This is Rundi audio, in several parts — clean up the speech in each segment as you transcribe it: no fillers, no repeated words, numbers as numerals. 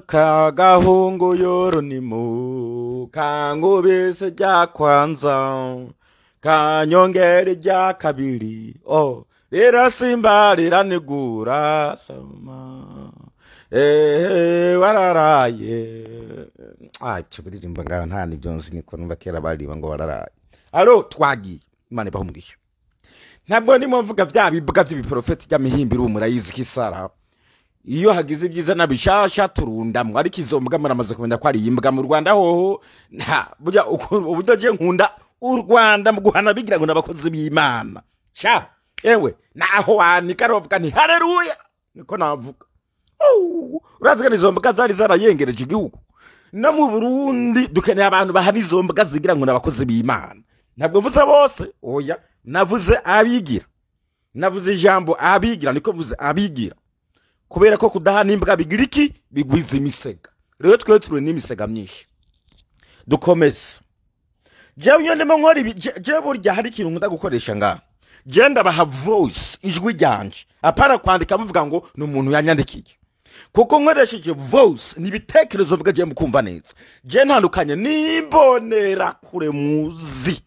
Kagahungu yoronimu kangubise rya kwanza kanyongera irya kabiri oh rirasimba riranigura sama wararaye. Ah, cyo buririmba ngaho nta nibyo nzi, niko numva kera baririmba ngo wararaye. Alo, twagiye, Imana ibahe umugisha. Ntabwo ndimo mvuga vya bibwa vy'ibiprofeti by'amihimbiri, ubu murayizi kisara iyo hagize ibyiza na bishasha turundamwo, ariko izo mbwa muramaze kumenya ko ari imbwa mu Rwanda hoho. Nta burya uburyo je nkunda u Rwanda mu guhana bigira ngo n'abakozi b'Imana sha, ewe naho wanika rovuga nti haleluya, niko navuga. Urazi ko izo mbwa zari zarayengereje igihugu. No mu Burundi dukeneye abantu bahana izo mbwa zigira ngo n'abakozi b'Imana. Ntabwo mvuze bose, oya, navuze abigira, navuze ijambo abigira, niko mvuze abigira, kubera ko kudahana imbwa bigira iki? Bigwiza imisega. Rero twe turi n'imisega myinshi, dukomeze. Jewe iyo ndimo nkora ibi, jewe burya hari ikintu nkunda gukoresha ngaha. Jewe ndabaha voice, ijwi ryanje, apana kwandika muvuga ngo ni umuntu yanyandikiye, kuko nkoresheje voice ni ibitekerezo vuga jewe mukumva neza. Jewe ntandukanye n'imbonerakure muzi,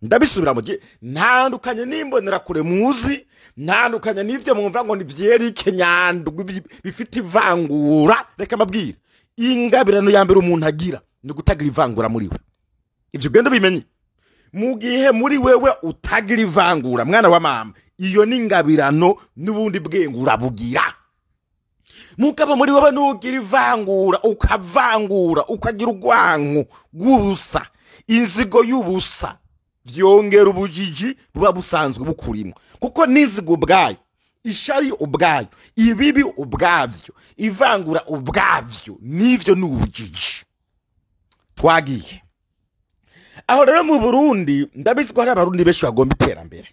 ndabisubira mu gihe ntandukanye n'imbonerakure muzi, ntandukanye n'ivyo mwumva ngo ni vyerike Nyandwi bifite ivangura. Reka mbabwire, ingabirano ya mbere umuntu agira ni gutagira ivangura muri we. Ivyo ugenda ubimenye, mu gihe muri wewe utagira ivangura, mwana wa mama, iyo ni ingabirano n'ubundi bwenge urabugira. Mugabo muri wewe nugira ivangura, ukavangura, ukagira urwanko rw'ubusa, inzigo y'ubusa, vyongera ubujiji buba busanzwe bukurimo, kuko n'inzigo ubwayo, ishari ubwayo, ibibi ubwabyo, ivangura ubwabyo, n'ivyo ni ubujiji. Twagiye aho rero mu Burundi, ndabizi ko hari Abarundi benshi bagomba iterambere,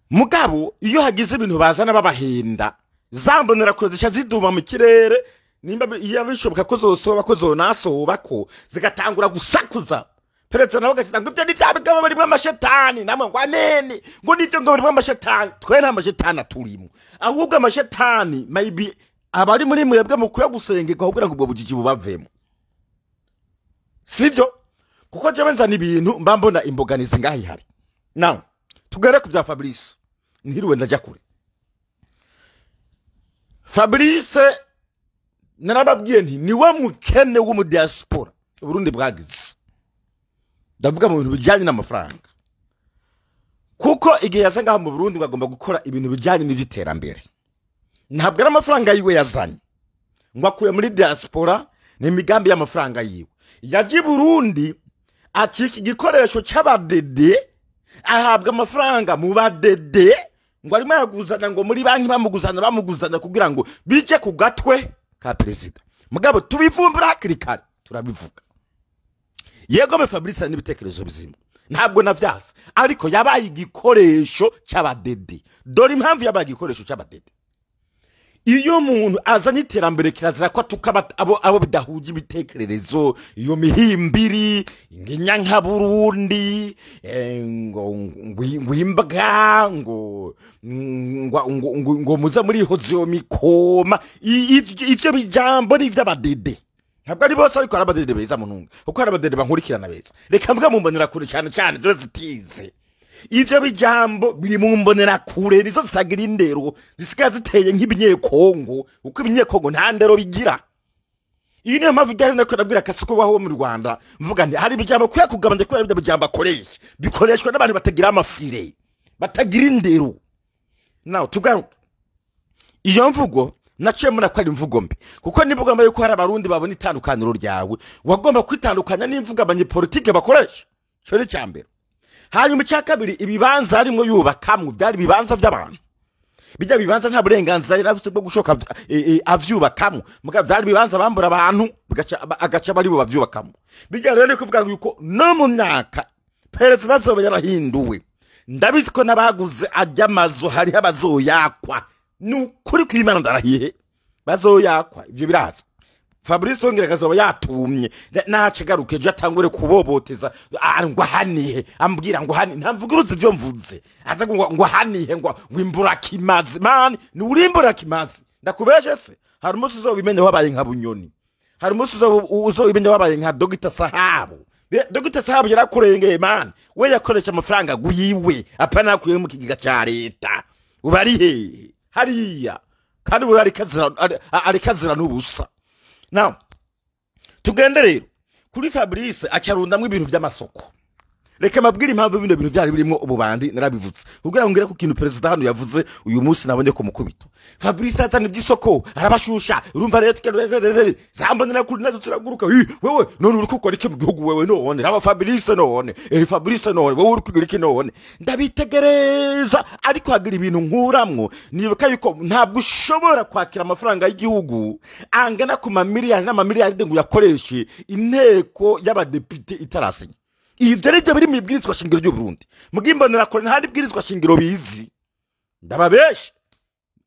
mugabo iyo hagize ibintu bazana babahenda, zambonera kure zisha ziduma mu kirere, nimba iyo bishoboka ko zosoba ko zonasoba ko zigatangura gusakuza. Perezida nawe agasiga ngo ibyo ni bya bigabo birimo amashetani, namwe ngo amene, ngo nibyo, ngo birimo amashetani. Twe nta mashetani aturimo, ahubwo amashetani maybe abari muri mwebwe mukwiye gusengerwa kugira ngo ubwo bujiji bubavemo, sibyo? Kuko jewe nzana ibintu mba mbona imboganizi ngaho ihari. Now tugere ku bya Fabrice, ntiriwe ndajya kure. Fabrice narababwiye nti niwe mukene w'umudiaspora Burundi bwagize, ndavuga mu bintu bijyanye n'amafaranga, kuko igihe yaza ngaho mu Burundi ngo agomba gukora ibintu bijyanye n'iby'iterambere, ntabwo ari amafaranga yiwe yazanye ngo akuye muri diaspora, ni imigambi y'amafaranga yiwe. Yaje i Burundi acika igikoresho c'abadede, ahabwa amafaranga mu badede, ngo arimo araguzana ngo muri banki, bamuguzana bamuguzana kugira ngo bije ku gatwe ka perezida. Mugabo tubivumbura hakiri kare, turabivuga. Yego me Fabrice n'ibitekerezo bizima, ntabwo navyasa, ariko yabaye igikoresho c'abadede. Dore impamvu yabaye igikoresho c'abadede: iyo umuntu azanye iterambere, kirazira ko atuka abo bidahuje ibitekerezo. Iyo mihimbiri nka Burundi, ngo imbwa, ngo muze muri hoziyo mikoma, ivyo bijambo ni ivy'abadede. Ntabwo ari bose, ariko hari abadede beza mu ntunga, kuko hari abadede bankurikirana beza. Reka mvuga mu mbonera kure cyane cyane, dore zitize ivyo bijambo biri mu mbonera kure, nizo zitagira indero, zisigaye ziteye nk'ibinyekongo, kuko ibinyekongo nta ndero bigira. Iyi niyo mpamvu ijyanye nako nabwira Kasuku waho mu Rwanda, mvuga nti hari ibijambo kwiye kugabanya, kubera ibyo bijambo akoresha bikoreshwa n'abantu batagira amafire, batagira indero. Nawe tugaruke, iyo mvugo naciye mbona ko ari imvugo mbi, kuko niba ugomba yuko hari Abarundi babona itandukaniro ryawe, wagomba kwitandukanya n'imvugo abanyepolitike bakoresha. Ico ni icya mbere. Hanyuma icya kabiri, ibibanza harimwo yubakamwo byari ibibanza by'abantu. Bijya bibanza nta burenganzira yari afise bwo gushoka avyubakamwo, mugabo byari ibibanza bambura abantu, agaca bari bo bavyubakamwo. Bijya rero ni kuvuga yuko no mu myaka perezida azoba yarahinduwe, ndabizi ko n'abaguze ajya amazu hariho abazoyakwa. Ni ukuri kw'Imana, ndarahiye, bazoyakwa, ivyo birazwi. Fabrice wongera akazoba yatumye nace garuke ejo atangure kuboboteza, ngo ahanihe, ambwira ngo ahanihe, ntamvuguruza ibyo mvuze, aza ngo ahanihe, ngo imburakimazi. Mani ni uri imburakimazi, ndakubeshe se? Hari umunsi uzobimenya wabaye nka Bunyoni, hari umunsi uzobimenya wabaye nka Dogita Sahabu. Dogita Sahabu yarakurengeye man, we yakoresha amafaranga guyiwe, apana yakuye mu kigega ca leta. Ubu ari hehe? Hariya. Kandi we arikazira n'ubusa. Now tugende rero kuri Fabrice acarundamwo ibintu vy'amasoko. Reka mabwire impamvu bino bintu byari birimo ububandi narabivutse, kugira ngo ngere ku kintu perezida hano yavuze uyu munsi nabonye ko mukubito. Fabrice azana iby'isoko arabashusha, urumva rero zambonera kuri nazo turaguruka. Wewe none uri gukora iki mu gihugu wewe? None raba Fabrice, none Fabrice, none wewe uri kugira iki? None ndabitegereza, ariko hagira ibintu nkuramwo. Nibuka yuko ntabwo ushobora kwakira amafaranga y'igihugu angana ku mamiliyari n'amamiliyari ngo uyakoreshe inteko y'abadepite itarasinya. Ivyo nivyo biri mu ibwirizwa shingiro ry'u Burundi. Mugimbonera kure nta ibwirizwa shingiro bizi, ndababesha,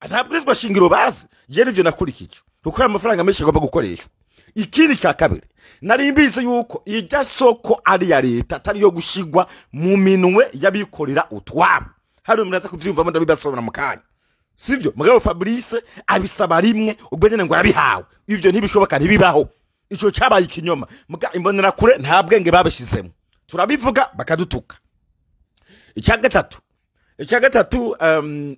nta bwirizwa shingiro bazi. Je nivyo nakurikije, kuko ayo mafaranga menshi agomba gukoreshwa. Ikindi cya kabiri, nari mbizi yuko irya soko ari ya leta, atari yo gushigwa mu minwe y'abikorera utwabo. Hari umuntu aza kuvyumvamo, ndabibasobanura mu kanya, sivyo? Mugabo Fabrice abisaba rimwe, ubwo nyene ngo arabihawe. Ivyo ntibishoboka, ntibibaho, ico cabaye ikinyoma. Muga imbonera kure nta bwenge babishizemo, turabivuga bakadutuka. Icya gatatu,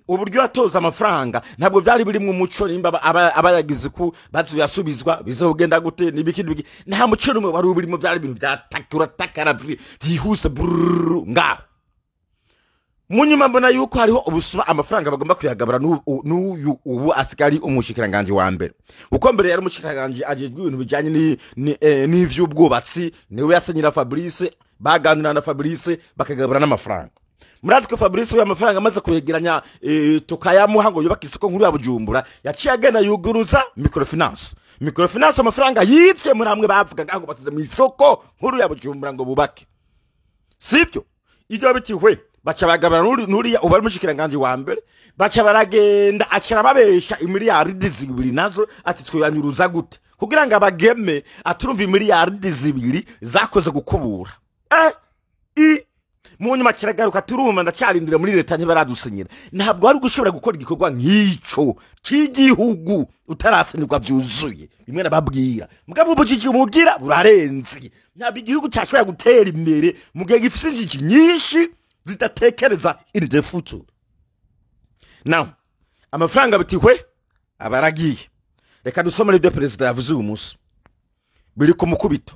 uburyo yatoza amafaranga ntabwo byari birimo umuco. Nimba abayagize ku bazoyasubizwa bizogenda gute, nibiki nibiki, nta muco n'umwe wari urimo. Byari ibintu byatakura takara byihuse brrrr ngaho. Munyuma mbona yuko hariho ubusuma, amafaranga bagomba kuyagabura n'uyu ubu asigaye ari umushikiranganji wa mbere, uko mbere yari umushikiranganji ajejwe ibintu bijanye n'ivy'ubwubatsi. Niwe yasenyera Fabrice, baganira na Fabrice bakagabura n'amafaranga. Murazi ko Fabrice uyu amafaranga amaze kuyegeranya, tukayamuha ngo yubake isoko nkuru ya Bujumbura, yaciye agenda yuguruza microfinance. Microfinance, amafaranga yivye muri hamwe bavugaga ngo batize mu isoko nkuru ya Bujumbura ngo bubake, sibyo? Ibyo bitihwe baca bagabana nuriya ubu ari umushikiranganji wa mbere. Baca baragenda, acara babesha imiliyaridi 2 nazo, ati twoyanyuruza gute kugira ngo abageme aturumva imiliyaridi 2 zakoze gukubura. I mu nyuma kiragaruka, turumva ndacyarindira muri leta ntibaradusinyira. Ntabwo wari gushobora gukora igikorwa nk'ico cy'igihugu utarasinyirwa byuzuye. Bimwe nababwira, mugabo ubujiji umugira burarenze. Ntabwo igihugu cyashobora gutera imbere mu gihe gifise injiji nyinshi zidatekereza in the future. Now amafaranga bitihwe abaragiye. Reka dusome ibyo perezida yavuze uyu munsi, biri ku mukubito.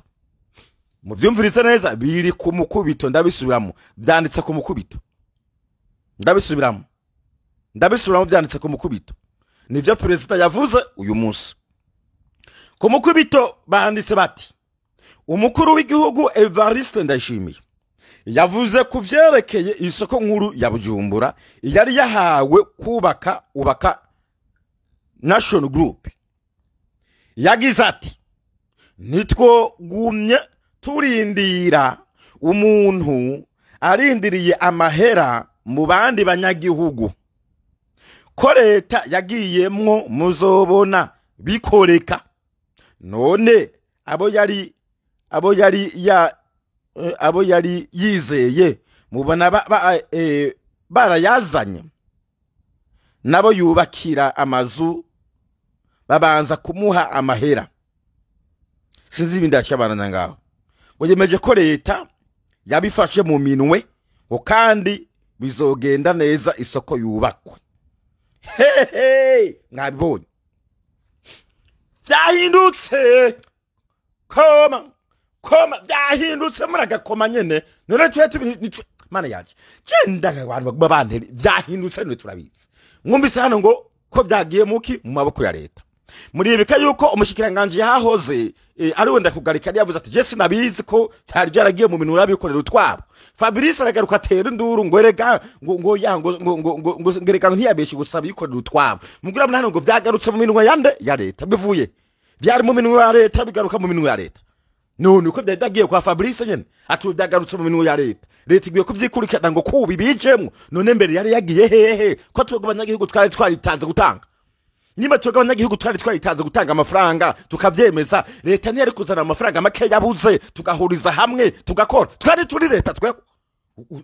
Muvyumvirize neza, biri ku mukubito. Ndabisubiramo, byanditse ku mukubito. Ndabisubiramo, ndabisubiramo, byanditse ku mukubito. Nivyo perezida yavuze uyu munsi ku mukubito. Banditse bati: "Umukuru w'igihugu Evariste Ndayishimiye yavuze ku vyerekeye isoko nkuru ya Bujumbura yari yahawe kubaka Ubaka National Group. Yagize ati: 'Nitwogumye turindira umuntu arindiriye amahera mu bandi banyagihugu, ko leta yagiyemwo muzobona bikoreka.' None abo yari yizeye mubona barayazanye nabo yubakira amazu babanza kumuha amahera.'" Sinzi ibindi yacabanana ngaho. Ngo yemeje ko leta yabifashe mu minwe, ngo kandi bizogenda neza, isoko yubakwe. Hehe, mwabibonye byahindutse. Koma koma, byahindutse muri agakoma nyene. None twe mana yaje genda abantu baguma bantera. Byahindutse none turabizi. Mwumvise hano ngo ko byagiye muki mu maboko ya leta. Muribika yuko umushikiranganje yahoze ari wenda kugarika yavuze ati: "Je sinabizi ko cyari byaragiye mu minwe y'abikorera utwabo." Fabrice aragaruka atera induru ngo erega ngo ya ngo ngereka ntiyabeshe gusa abikorera utwabo. Mubwira hano ngo byagarutse mu minwe yande? Ya leta. Bivuye byari mu minwe ya leta, bigaruka mu minwe ya leta. None uko byari byagiye kwa Fabrice nyene, ati byagarutse mu minwe ya leta, leta igiye kubyikurikirana ngo kubi bijemwo. None mbere yari yagiye hehe, ko twebwe abanyagihugu twari twaritanze gutanga? Niba twebwe abanyagihugu twari twaritanze gutanga amafaranga tukavyemeza, leta ntiyari kuzana amafaranga make yabuze tugahuriza hamwe tugakora? Twari turi leta twebwe.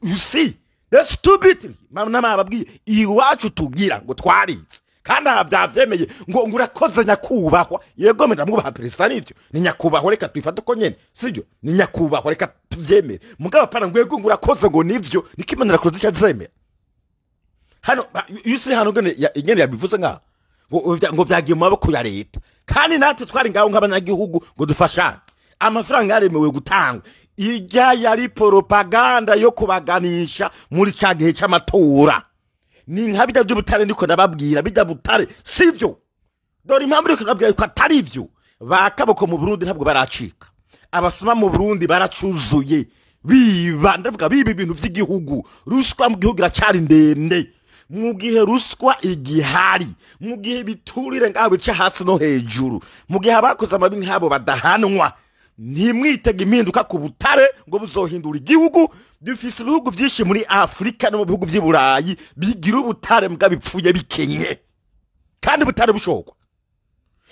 You see the stupidity. Nama babwiye iwacu tugira ngo twarize. Kandi aha byavyemeye ngo urakoze nyakubahwa. Yego ndamwubaha perezida, nivyo ni nyakubahwa, reka twifate uko nyene, sivyo? Ni nyakubahwa, reka tuvyemere. Mugabo apana ngo yego ngo urakoze, ngo nivyo niko Imbonerakure zica zemera. Hano you see, hano ngene yabivuze ngaha ngo vyagiye mu maboko ya leta, kandi natwe twari ngaho nk'abanyagihugu ngo dufashane. Amafaranga yaremewe gutangwa, ijya yari propaganda yo kubaganisha muri ca gihe c'amatora. Ni nka bijya by'ubutare ndiko ndababwira, bijya butare sivyo. Dore impamvu ndiko ndababwira ko atari ivyo: ba kaboko mu Burundi ntabwo baracika, abasoma mu Burundi baracuzuye, biba, ndavuga biba ibintu vy'igihugu. Ruswa mu gihugu iracari ndende. Mu gihe ruswa igihari, mu gihe biturire ngaho bica hasi no hejuru, mu gihe abakoze amabi nk'abo badahanwa, ntimwitege impinduka ku butare ngo buzohindura igihugu. Dufise ibihugu vyinshi muri Afurika no mu bihugu vy'i Burayi bigira ubutare mbwa bipfuye bikenye, kandi butare bushogwa.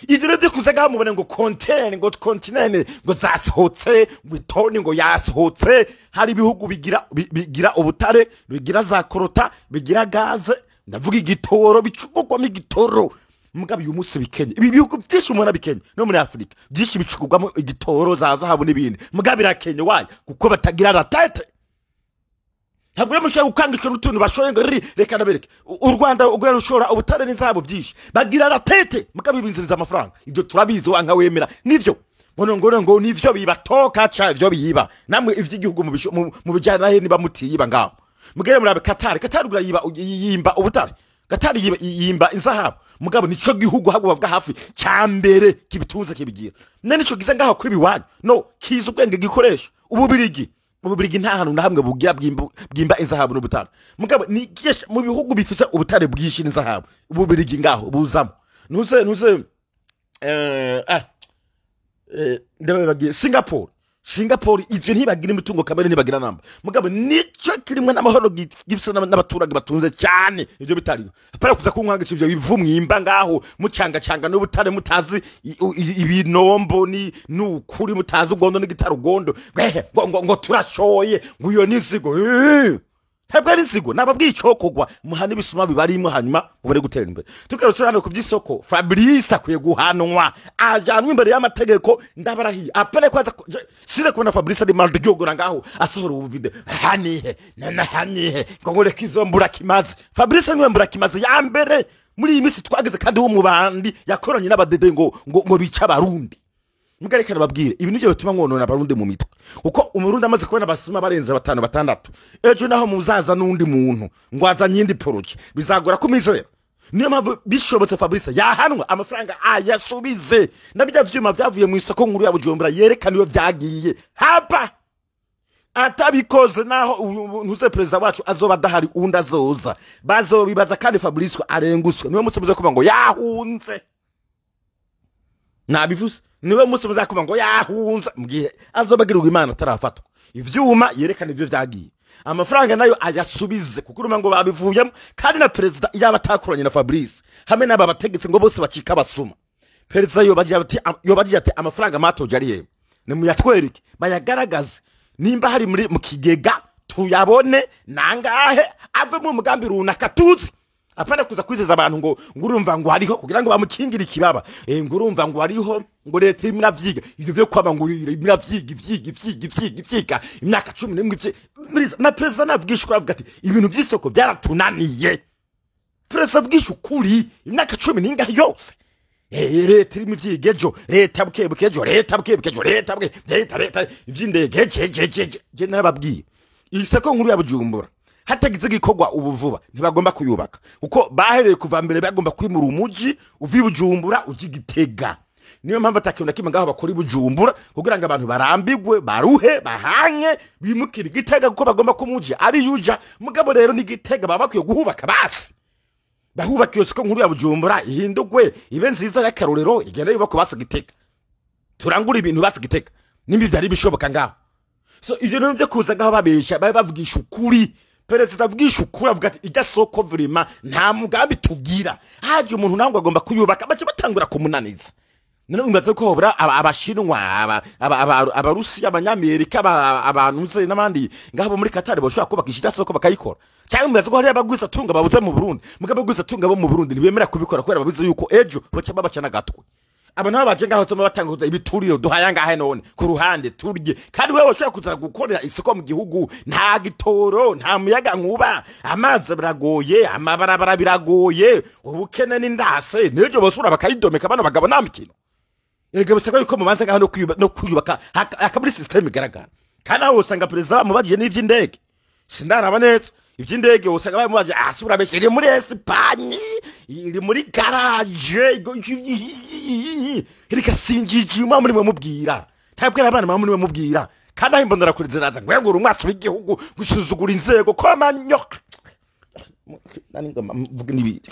Ivyo rero vyo kuza ngaho mubone ngo container, ngo container ngo zasohotse, ngo itoni ngo yasohotse. Hari ibihugu bigira ubutare, bigira za coltan, bigira gaze, ndavuga igitoro, bicugurwamo igitoro, mugabo uyu munsi bikenye. Ibi bihugu byinshi mubona bikenye no muri Afurika, byinshi bicugurwamo igitoro, za zahabu n'ibindi, mugabo birakenye. Wayo kuko batagira la tête. Ntabwo rero mushobora gukangishwa n'utuntu bashoye ngo riri. Reka ndabereke u Rwanda ugura rushora ubutare n'inzahabu byinshi, bagira la tête, mugabo bibinziriza amafaranga. Ibyo turabizi, wanka wemera nivyo. Ngo nivyo bibatoka ca ivyo biba namwe ivy'igihugu mu bijana he niba mutiyiba ngaho. Mugere murabe Qatar. Qatar ugura yiba, yimba ubutare. Qatar yiba, yimba inzahabu, mugabo nico gihugu habwo bavuga hafi ca mbere kibitunze, kibigira. None nico giza ngaho kwibiwanyu no kiza ubwenge gikoresha. Ububirigi nta hantu na hamwe bugira bwimba inzahabu n'ubutare, mugabo ni mu bihugu bifise ubutare bwinshi n'inzahabu, ububirigi ngaho buzamo. Ntuze ndababagiye Singapore. Singapore ivyo ntibagira imitungo kamere, ntibagira namba, mugabo nico kirimwe n'amahoro, gifise n'abaturage batunze cyane. Ivyo bitariho apara kuza kunkwangisha ivyo bivu mwimba ngaho mucangacanga n'ubutare, mutazi ibinombo ni nukuri, mutazi ugondo n'igitarugondo. Ngo turashoye, ngo iyo nizigo. Ntabwo ari inzigo, nababwiye icokogwa muhana ibisuma bibarimwo, hanyuma mubone gutera imbere. Tugarutse hano ku by'isoko, Fabrice akwiye guhanwa, ajanwe imbere y'amategeko. Ndabarahiye, apane kwaza sire kubona Fabrice ari maryogora ngaho asohora ubu video hanihe nana hanihe ngo reka izo mbura kimazi. Fabrice niwe mbura kimazi ya mbere muri iyi minsi twageze, kandi w'umubandi yakoranye n'abadede ngo bica Abarundi. Mugareka nababwire, ibi nivyo bituma mwonona Abarundi mu mitwe, kuko Umurundi amaze kubona abasuma barenze batanu, batandatu, ejo naho muzaza n'undi muntu ngo azanye iyindi projet, bizagora kumizera. Niyo mpamvu bishobotse Fabrice yahanwa, amafaranga ayasubize, na bijya vyuma vyavuye mu isoko nkuru ya Bujumbura yerekana iyo vyagiye hapa. Atabikoze, naho ntuze perezida wacu azoba adahari, undi azoza bazobibaza, kandi Fabrice arenguswe. Niwe munsi muze kuvuga ngo yahunze. Nabivuze, niwe munsi muzakuvuga ngo yahunze. Mbwiye azoba agirirwa Imana atarafatwa, ivyuma yerekana ivyo vyagiye, amafaranga nayo ayasubize, kuko urumva ngo babivuyemo. Kandi na perezida yaba atakoranye na Fabrice hamwe n'aba bategetsi ngo bose bacika abasuma, perezida yobagira ati: "Amafaranga matoje ari yewe, nimuyatwereke, bayagaragaze, nimba hari muri mu kigega tuyabone, nangahe, ave mu mugambi runaka tuzi." Apana kuza kwizeza abantu ngo urumva ngo hariho, kugira ngo bamukingire ikibaba, ngo urumva ngo hariho, ngo leta irimo iravyiga. Ivyo vyo kwaba ngo irimo iravyiga, ivyiga, ivyiga, ivyiga, ivyiga imyaka 11. Na perezida navugisha avuga ati: "Ibintu vy'isoko byaratunaniye." Perezida avugisha ukuri, imyaka cumi n'ingahe yose, leta irimo ivyiga, ejo leta, buke buke, ejo leta, buke buke, ejo leta, buke leta, leta ivy'indege je je je je je. Narababwiye, iyi soko nkuru ya Bujumbura hatagize igikorwa ubu vuba ntibagomba kuyubaka, kuko bahereye kuva mbere bagomba kwimura umuji uva i Bujumbura uja i Gitega. Niyo mpamvu atakintu na kimwe ngaho bakora i Bujumbura, kugira ngo abantu barambigwe, baruhe, bahanye, bimukire Igitega, kuko bagomba ko umuji ari yuja. Mugabo rero ni Gitega baba bakwiye guhubaka, basi bahubaka iyo soko nkuru ya Bujumbura, ihindugwe ibe nziza y'akarorero, igenda yubakwa basi Gitega, turangure ibintu basi Gitega nimba vyari bishoboka ngaho. So ivyo rero vyo kuza ngaho babesha, babe bavugisha ukuri. Perezida avugisha ukuri, avuga ati: "Ijya soko vraiment nta mugambi tugira." Haje umuntu nawe ngo agomba kuyubaka, baca batangura kumunaniza. None umbaze ko hobura abashinwa, abarusiya, abanyamerika, abantu nze n'abandi ngabo muri Qatar boshobora kubaka ishida soko bakayikora. Cyangwa umbaze ko hari abagwiza tunga babuze mu Burundi, mugabo abagwiza tunga bo mu Burundi ntibemera kubikora kubera babize yuko ejo baca babaca n'agatwe. Aba nabo baje ngaho tuma batanga ibituriro duhaya ngahe none ku ruhande turye, kandi wewe ushobora kuzara gukorera isoko mu gihugu nta gitoro, nta muyaga nkuba, amazi biragoye, amabarabara biragoye, ubukene n'indase n'ejo bosura bakayidomeka bano bagabo nta mikino. Erega bisabwa yuko mubanza ngaho no kwiyubaka akaburi system igaragara. Kandi aho usanga president bamubajije n'ivy'indege, sindaraba neza ivy'indege, usanga bamubajije asubira benshi iri muri Espagne, iri muri garage, reka sinjijima muri mwe mubwira, ntabwo ari abana muri mwe mubwira. Kandi aho imbonera kuri ziraza ngo yagura umwasi w'igihugu gusuzugura inzego ko amanyo nani ngo mvuge nibi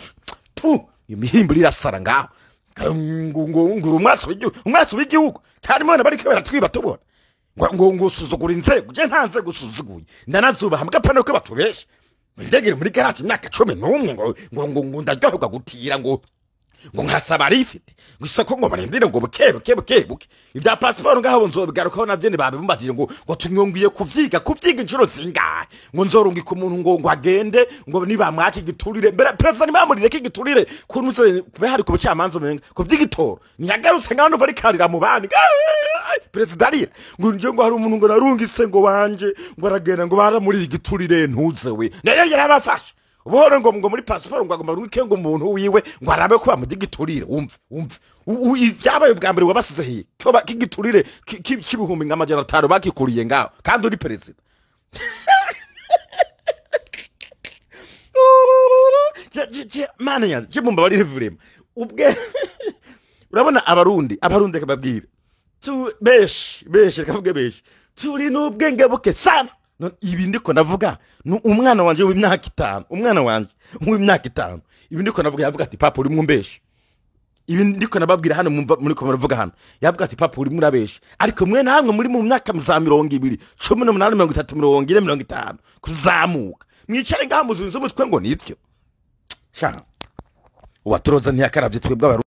pu iyo mihimbo irasara ngaho ngo ngura umwasi w'igihugu, umwasi w'igihugu kandi mwana bariko baratwiba tubona ngo ngo usuzugura inzego. Je nta nzego usuzuguye, ndanazubaha mbwa no ko batubesha. Indege iri muri garage imyaka 11 ngo ngo ngo ngo ndaryoherwa gutira ngo ngo nkasaba rifite gusa ko ngo barindire ngo buke buke buke buke. Ibya passport ngaho nzobigarukaho navyo ntibabimumbajije ngo ngo tunyongiye kuvyiga kuvyiga inshuro zingahe, ngo nzorungika umuntu ngo ngo agende ngo nibamwaka igiturire. Mbere president nibamurire ko igiturire kuntu kube hari ku bucamanza umenga ku vy'igitoro ntiyagarutse ngaho numva arikarira mu bandi. President arira ngo nje ngo hari umuntu ngo narungitse ngo wanje ngo aragenda ngo baramuri igiturire ntuze we nayo yarabafasha. Ubuhoro ngo ngo muri passport ngo agomba runike ngo umuntu wiwe ngo arabe ko bamudigiturire. Umve umve ibyabaye bwa mbere wabasize he cyo bakigiturire kibihumbi nka 500 bakikuriye ngaho kandi uri president. Je mana ya je mumba bari vraiment ubwe. Urabona abarundi kababwira tu besh besh kavuge besh turi n'ubwenge buke sana. Ibi ndiko navuga umwana wanje w'imyaka 5, umwana wanje w'imyaka 5 ibi ndiko navuga yavuga ati papa uri mwumbeshe. Ibi ndiko nababwira hano mumva muri ko muravuga hano yavuga ati papa uri murabeshe, ariko mwe namwe muri mu myaka za 20, 18, 30, 40, 50 kuzamuka mwicare ngaho muzunze umutwe ngo nivyo. Sha ubaturoza ntiyakaravye twebwe.